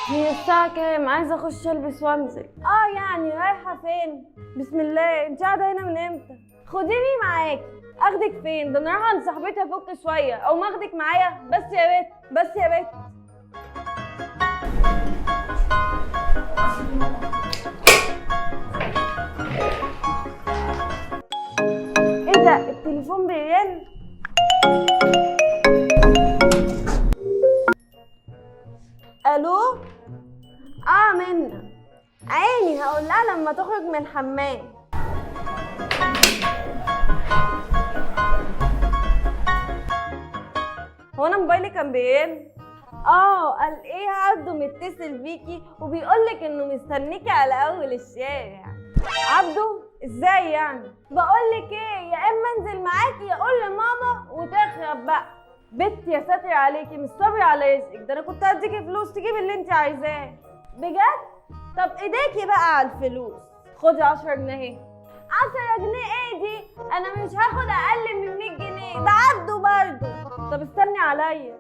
هي الساعة كام؟ عايزة اخش البس وانزل. يعني رايحة فين؟ بسم الله، انت قاعدة هنا من امتى؟ خديني معاكي. اخدك فين؟ ده انا رايحة عند صاحبتي افك شوية، او ما اخدك معايا؟ بس يا بت، بس يا بت. ايه ده؟ التليفون بيرن. الو؟ منى. عيني، هقول لها لما تخرج من الحمام. هو انا موبايلي كان بيرن؟ قال ايه؟ عبده متصل بيكي وبيقولك انه مستنيكي على اول الشارع. عبده؟ ازاي يعني؟ بقولك ايه، يا اما انزل معاكي يا اقول لماما وتخرب بقى. بت يا ساتر عليكي، مش صابره على رزقك، ده انا كنت هديكي فلوس تجيبي اللي انت عايزاه. بجد؟ طب ايديكي بقى على الفلوس. خدي 10 جنيه. 10 جنيه ايه دي؟ انا مش هاخد اقل من 100 جنيه، ده عبده برضه. طب استني عليا.